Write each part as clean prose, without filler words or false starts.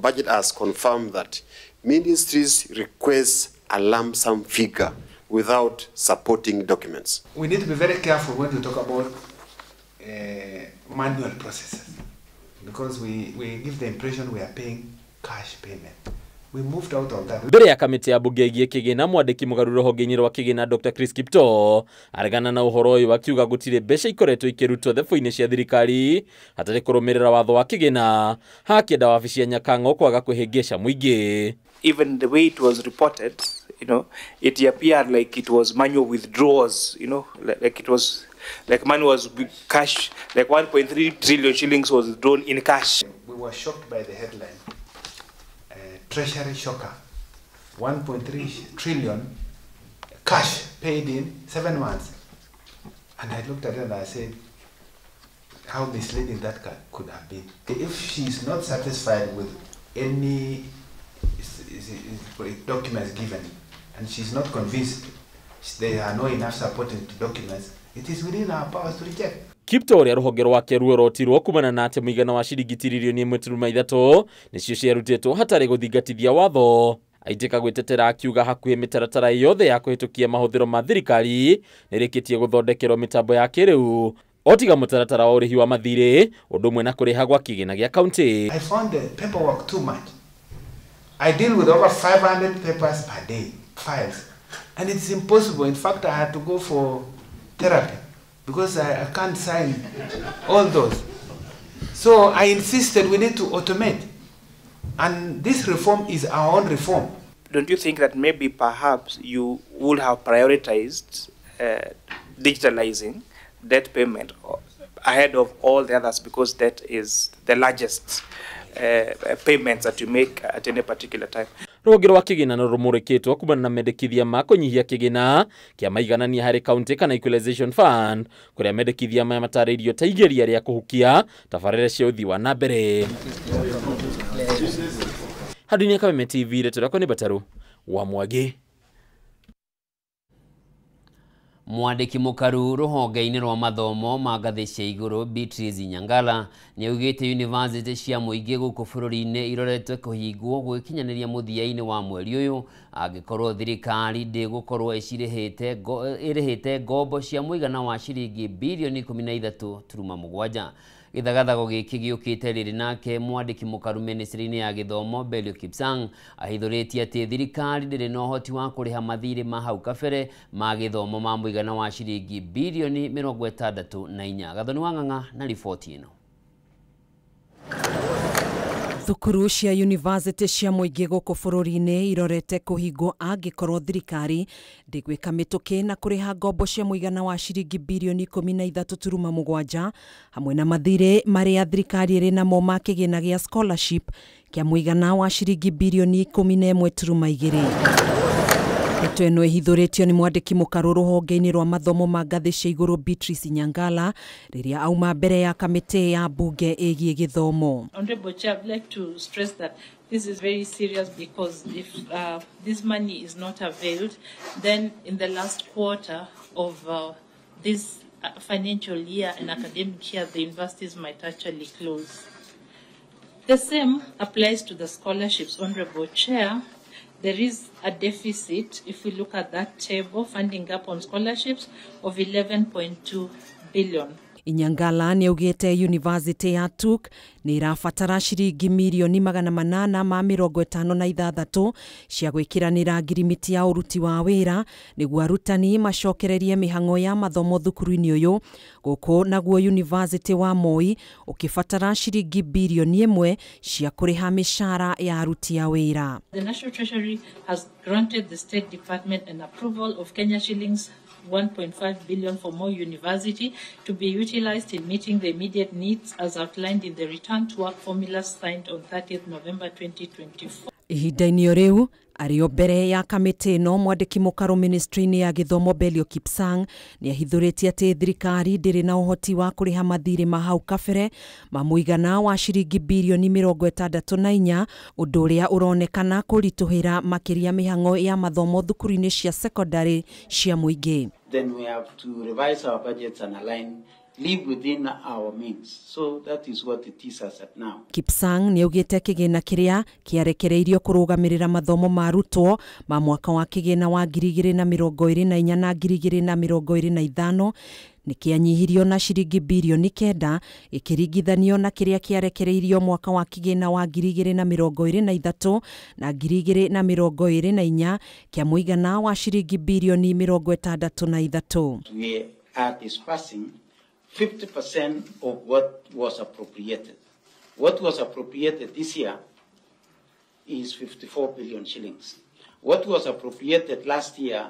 Budget has confirmed that ministries request a lump sum figure without supporting documents. We need to be very careful when we talk about manual processes, because we give the impression we are paying cash payment. We moved out of that. Mbere ya kamĩtĩ ya bunge ĩgiĩ kĩgĩna mwandĩki mũgarũ rũhonge-inĩ rwa kĩgĩna Dr. Chris Kiptoo aregana na ũhoro ũyũ akiuga gũtirĩ mbeca ikoretwo ikĩrutwo thebũ-inĩ cia thirikari hatarĩ kũrũmĩrĩra watho wa kĩgĩna hakĩenda wabici ya Nyakang'o kwaga kwĩhĩngĩca mũingĩ. Even the way it was reported, you know, it appeared like it was manual withdrawals, you know, like it was like money was cash, like 1.3 trillion shillings was withdrawn in cash. We were shocked by the headline, Treasury shocker, 1.3 trillion cash paid in 7 months. And I looked at it and I said, how misleading that could have been. If she's not satisfied with any documents given, and she's not convinced there are no enough supporting documents, it is within our powers to reject. Kiptoo ũrĩa rũhonge rwake ruorotirwo kumana na atĩ mũigana wa ciringi tiririoni 1.3 nĩcio ciarutĩtwo hatarĩ gũthingatithia watho. Aitĩka gwĩtetera akiuga hakuhĩ mĩtaratara yothe ya kũhĩtũkia mahũthĩro ma thirikari nĩrĩkĩtie gũthondekerwo mĩtambo ya kĩrĩu otiga mũtaratara wa ũrĩhi wa mathirĩ ũndũ ũmwe na kũrĩha gwa kĩgĩna gĩa kaunti. I found the paperwork too much. I deal with over 500 papers per day, files, and it's impossible. In fact, I had to go for therapy because I can't sign all those. So I insisted we need to automate. And this reform is our own reform. Don't you think that maybe perhaps you would have prioritized digitalizing debt payment ahead of all the others, because debt is the largest payments that you make at any particular time? Rũhonge rwa kĩgĩna no rũmũrĩkĩtwo kumana na mendekithia ma kũnyihia kĩgĩna kĩa maiganania harĩ kaunti kana Equalization Fund kũrĩa mendekithia maya matarĩirio ta igeria rĩa kũhukia tabarĩra cia ũthii wa na mbere. Handũ-inĩ ya Kameme TV, rĩtwa rĩakwa nĩ Bataru wa Mwangi. Mwandĩki mũkaru rũhonge-inĩ rwa mathomo ma ngathĩ cia igũrũ Beatrice Nyangala nĩaugĩte yunivasĩtĩ cia mũingĩ gũkũ bũrũri-inĩ iroretwe kũhingwo gwĩkinyanĩria mũthia-inĩ wa mweri ũyũ angĩkorwo thirikari ndĩgũkorwo ĩrĩhĩte ngombo cia mũigana wa ciringi birioni 13.7. Gĩthagathago gĩkĩ gĩũkĩte rĩrĩ nake mwandĩki mũkaru ministry-inĩ ya gĩthomo Belio Kipsang ahithũrĩtie atĩ thirikari ndĩrĩ na ũhoti wa kũrĩha mathirĩ ma hau kabere ma gĩthomo ma mũigana wa ciringi birioni 64. Gathoni wa Ng'ang'a na riboti ĩno. Thukuru cia yunivasĩtĩ cia mũingĩ gũkũ bũrũri-inĩ irorete kũhingwo angĩkorwo thirikari ndĩgwĩka mĩtũkĩ na kũrĩha ngombo cia mũigana wa ciringi birioni 13.7 hamwe na mathirĩ marĩa thirikari ĩrĩ namo ma kĩgĩna gĩa scholarship kĩa mũigana wa ciringi birioni 11.2. Ndeto ĩno ĩhithũrĩtio nĩ mwandĩki mũkarũ rũhonge-inĩ rwa mathomo ma ngathĩ cia igũrũ Beatrice Nyangala rĩrĩa auma mbere ya kamĩtĩ ya bunge ĩgiĩ gĩthomo. Honorable Chair, I'd like to stress that this is very serious because if this money is not availed, then in the last quarter of this financial year and academic year, the universities might actually close. The same applies to the scholarships, Honorable Chair. There is a deficit, if we look at that table, funding gap on scholarships of 11.2 billion. Inyangala nĩaugĩte University ya TUK nĩ ĩrabatara ciringi mirioni 856 cia gwĩkĩranĩra ngirimiti ya ũruti wa wĩra nĩguo arutani macokererie mĩhang'o ya mathomo thukuru-inĩ ũyũ gũkũ naguo University wa Moi ũkĩbatara ciringi birioni 1 cia kũrĩha mĩcara ya aruti a wĩra. The National Treasury has granted the State Department an approval of Kenya shillings 1.5 billion for Moi University to be utilized in meeting the immediate needs as outlined in the return to work formula signed on 30th November 2024. Ihinda-inĩ rĩu arĩ o mbere ya kamĩtĩ ĩno mwandĩki mũkarũ ministry-inĩ ya gĩthomo Belio Kipsang nĩahithũrĩtie atĩ thirikari ndĩrĩ na ũhoti wa kũrĩha mathirĩ ma hau kabere ma mũigana wa ciringi birioni 64 ũndũ ũrĩa ũronekana kũritũhĩra makĩria mĩhang'o ya mathomo thukuru-inĩ cia secondary cia mũingĩ. Then we have to revise our budgets and align live within our means. So that is what it is as at now. Kipsang nĩaugĩte kĩgĩna kĩrĩa kĩarekereirio kũrũgamĩrĩra mathomo ma arutwo ma mwaka wa kĩgĩna wa 2024 na 2025 nĩ kĩanyihirio na ciringi birioni 9 ĩkĩringithanio na kĩrĩa kĩarekereirio mwaka wa kĩgĩna wa 2023 na 2024 kĩa mũigana wa ciringi birioni 63. We are dispersing 50% of what was appropriated. What was appropriated this year is 54 billion shillings. What was appropriated last year,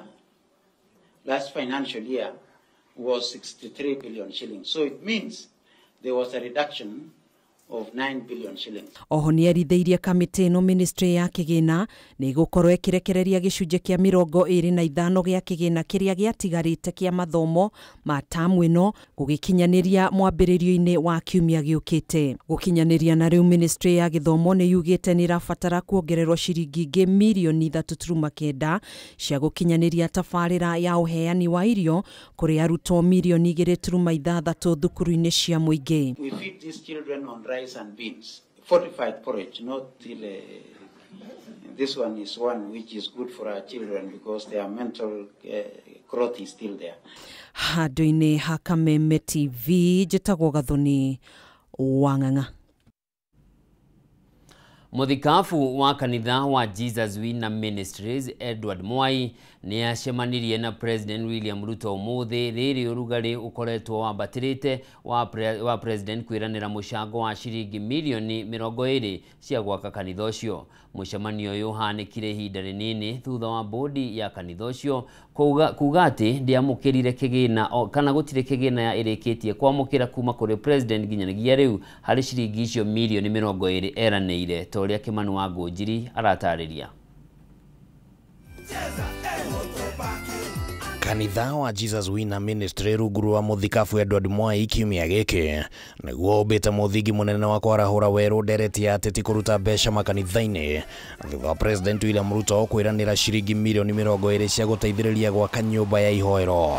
last financial year, was 63 billion shillings. So it means there was a reduction of 9 billion shillings. Oho nĩerithĩirie kamĩtĩ ĩno ministry ya kĩgĩna nĩ ĩgũkorwo ĩkĩrekereria gĩcunjĩ kĩa 25 gĩa kĩgĩna kĩrĩa gĩatigarĩte kĩa mathomo ma tamu ĩno gũgĩkinyanĩria mwambĩrĩrio-inĩ wa kiumia gĩũkĩte. Gũkinyanĩria na rĩu ministry ya gĩthomo nĩ yugĩte nĩ ĩrabatara kuongererwo ciringi ingĩ mirioni 3.9 cia gũkinyanĩria tabarĩra ya ũheani wa irio kũrĩ arutwo mirioni 2.6 thukuru-inĩ cia mũingĩ. We feed these children on rice and beans, fortified porridge, not till, this one is one which is good for our children because their mental growth is still there. Handũ-inĩ ha Kameme TV njĩtagwo Gathoni Wang'ang'a. Muthikabu wa kanitha wa Jesus Winner Ministries Edward Mwai nĩ acemanirie na President William Ruto ũmũthĩ rĩrĩ ũrugarĩ ũkoretwo wambatĩrĩte wa President kwĩranĩra mũcango wa ciringi milioni 20 cia gwaka kanitha ũcio. Mũcemanio ũyũ ũhanĩkire ihinda rĩnini thutha wa bodi ya kanitha ũcio kuga atĩ ndĩamũkĩrire kĩgĩna kana gũtirĩ kĩgĩna ĩrĩkĩtie kwamũkĩra kuma kũrĩ President nginyagia rĩu harĩ ciringi icio milioni 20 eranĩire ta ũrĩa Kimani wa Ngũnjiri aratarĩria. Kanitha wa Jesus Winner Ministry rungu rwa muthikabu Edward Mwai kiumia gĩkĩ nĩguo ũmbĩte mũthingi mũnene wa kwarahũra werũ ndereti ya ateti kũruta mbeca makanitha-inĩ thutha wa President William Ruto kwĩranĩra ciringi milioni 20 cia gũteithĩrĩria gwaka nyũmba ya ihoero.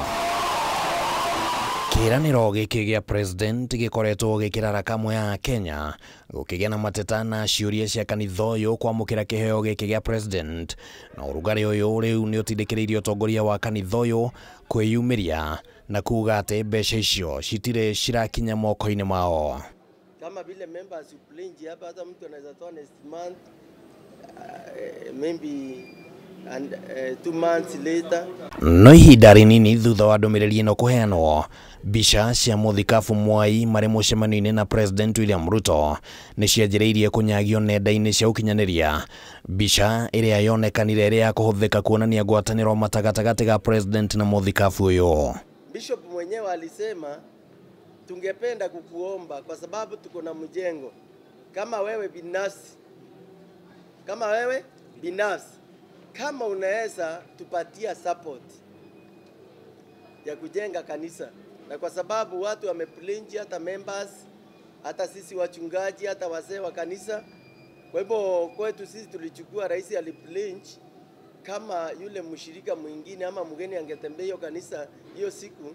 Kĩranĩro gĩkĩ gĩa President gĩkoretwo gĩkĩrara kamwe ya Kenya gũkĩgĩa na mateta na ciũria cia kanitha ũyũ kwamũkĩra kĩheo gĩkĩ gĩa President na ũrugarĩ ũyũ rĩu nĩ ũtindĩkĩrĩirie ũtongoria wa kanitha ũyũ kwĩyumĩria na kuga atĩ mbeca icio citirĩ cirakinya moko-inĩ mao. Kama vile members pledge hapa, hata mtu anaweza toa next month maybe and 2 months later. No ihinda rĩnini thutha wa ndũmĩrĩri ĩno kũheanwo, mbica cia muthikabu Mwai marĩ mũcemanio-inĩ na President William Ruto nĩ cianjĩrĩirie kũnyagio nenda-inĩ cia ũkinyanĩria. Mbica ĩrĩa yonekanire ĩrĩ ya kũhũthĩka kuonania ngwatanĩro matagatagatĩ ga President na muthikabu ũyũ. Bishop mwenyewe alisema tungependa kukuomba kwa sababu tuko na mjengo, kama wewe binafsi, kama wewe binafsi kama unaweza tupatia support ya kujenga kanisa, na kwa sababu watu wamepledge, hata members, hata sisi wachungaji, hata wazee wa kanisa. Kwa hivyo kwetu sisi tulichukua, rais alipledge kama yule mshirika mwingine ama mgeni angetembea hiyo kanisa hiyo siku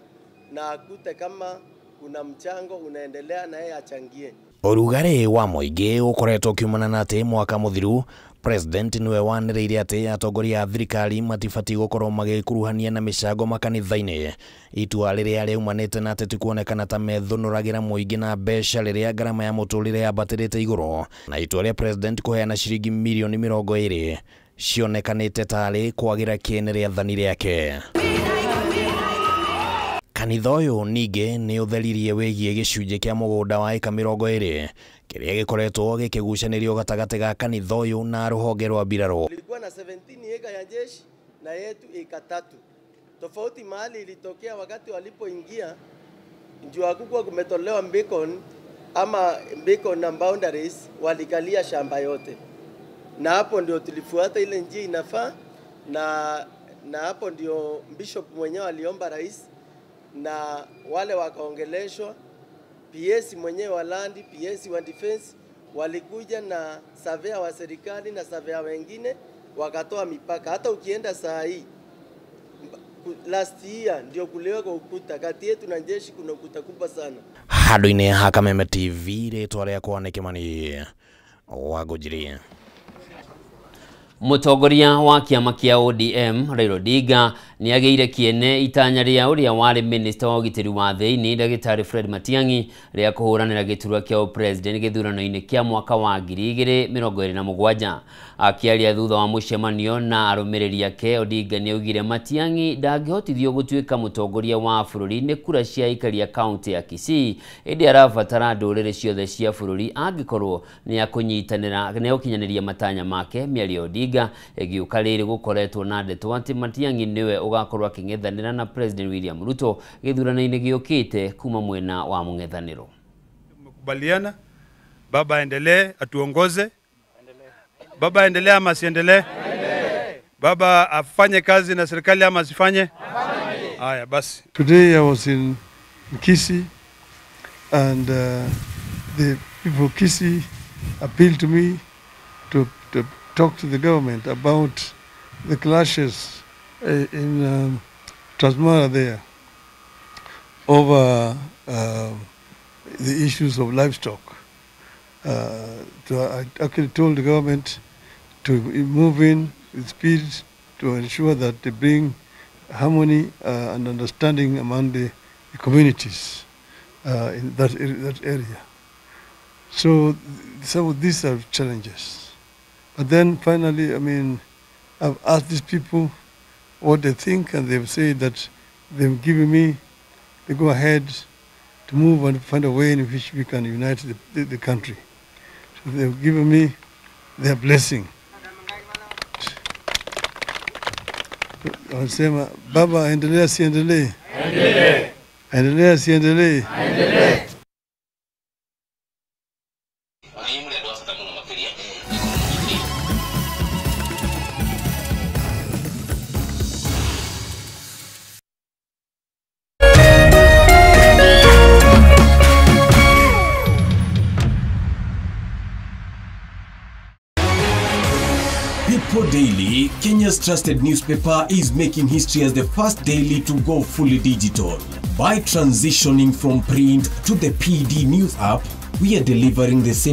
na akute kama kuna mchango unaendelea na yeye achangie. Ũrugarĩ wa mũingĩ ũkoretwo ũkiumana na atĩ mwaka mũthiru President niwe wanĩrĩire atĩ atongoria a thirikari matibatiĩ gũkorwo magĩkuruhania na mĩcango makanitha-inĩ, itua rĩrĩa rĩaumanĩte na ateti kuonekana ta methũnũragĩra mũingĩ na mbeca rĩrĩa ngarama ya mũtũrĩre yambatĩrĩte igũrũ, na itua rĩa President kũheana ciringi milioni 20 cionekanĩte tarĩ kwagĩra kĩene rĩathani rĩake. Kanitha ũyũ ningĩ nĩ ũtheririe wĩgiĩ gĩcunjĩ kĩa mũgũnda wa ĩka 20 kĩrĩa gĩkoretwo gĩkĩgucanĩrio gatagatĩ ga kanitha ũyũ na rũhonge rwa mbirarũ. Kulikuwa na 17 eka ya jeshi na yetu eka 3. Tofauti mahali ilitokea wakati walipoingia ndio hakukuwa kumetolewa beacon ama beacon na boundaries, walikalia shamba yote. Na hapo ndio tulifuata ile njia inafaa, na hapo ndio bishop mwenyewe aliomba rais na wale wakaongeleshwa, PS mwenyewe wa land, PS wa defense walikuja na surveyor wa serikali na surveyor wengine wakatoa mipaka. Hata ukienda saa hii Last year ndio kuliweka ukuta kati yetu na jeshi, kuna ukuta kubwa sana. Handũ-inĩ ha Kameme TV rĩtwa rĩakwa nĩ Kĩmani wa Ngũnjiri. Mũtongoria wa kĩama kĩa ODM Raila Odinga nĩagĩire kĩene itanya rĩa ũrĩa warĩ minista wa ũgitĩri wa thĩinĩ ndagĩtarĩ Fred Matiang'i rĩa kũhũranĩra gĩturwa kĩa ũpresident gĩthurano-inĩ kĩa mwaka wa 2027. Akĩaria thutha wa mũcemanio na arũmĩrĩri ake, Odinga nĩaugire Matiang'i ndangĩhotithio gũtuĩka mũtongoria wa bũrũri nĩ kura cia aikari a kaunti ya Kisii, ĩndĩ arabatara ndũrĩrĩ ciothe cia bũrũri angĩkorwo nĩagũkinyanĩria matanya make. Mĩario Odinga ĩgĩũka rĩrĩ gũkoretwo na ndeto atĩ Matiang'i nĩwe ũgakorwo akĩng'ethanĩra na President William Ruto gĩthurano-inĩ gĩũkĩte kuma mwena wa mũng'ethanĩro. Tumekubaliana baba aendelee atuongoze. Baba aendelee ama asiendelee? Baba afanye kazi na serikali ama asifanye? Haya basi. Today I was in Kisii and the people of Kisii appealed to me to talk to the government about the clashes in Transmara there over the issues of livestock. So I actually told the government to move in with speed to ensure that they bring harmony and understanding among the communities in that area. So some of these are challenges. But then finally, I mean, I've asked these people what they think, and they've said that they've given me the go-ahead to move and find a way in which we can unite the country. So they've given me their blessing. Wanasema, baba endelea siendelee? Endelee. Endelea siendelee? Endelee. People Daily, Kenya's trusted newspaper, is making history as the first daily to go fully digital. By transitioning from print to the PD News app, we are delivering the same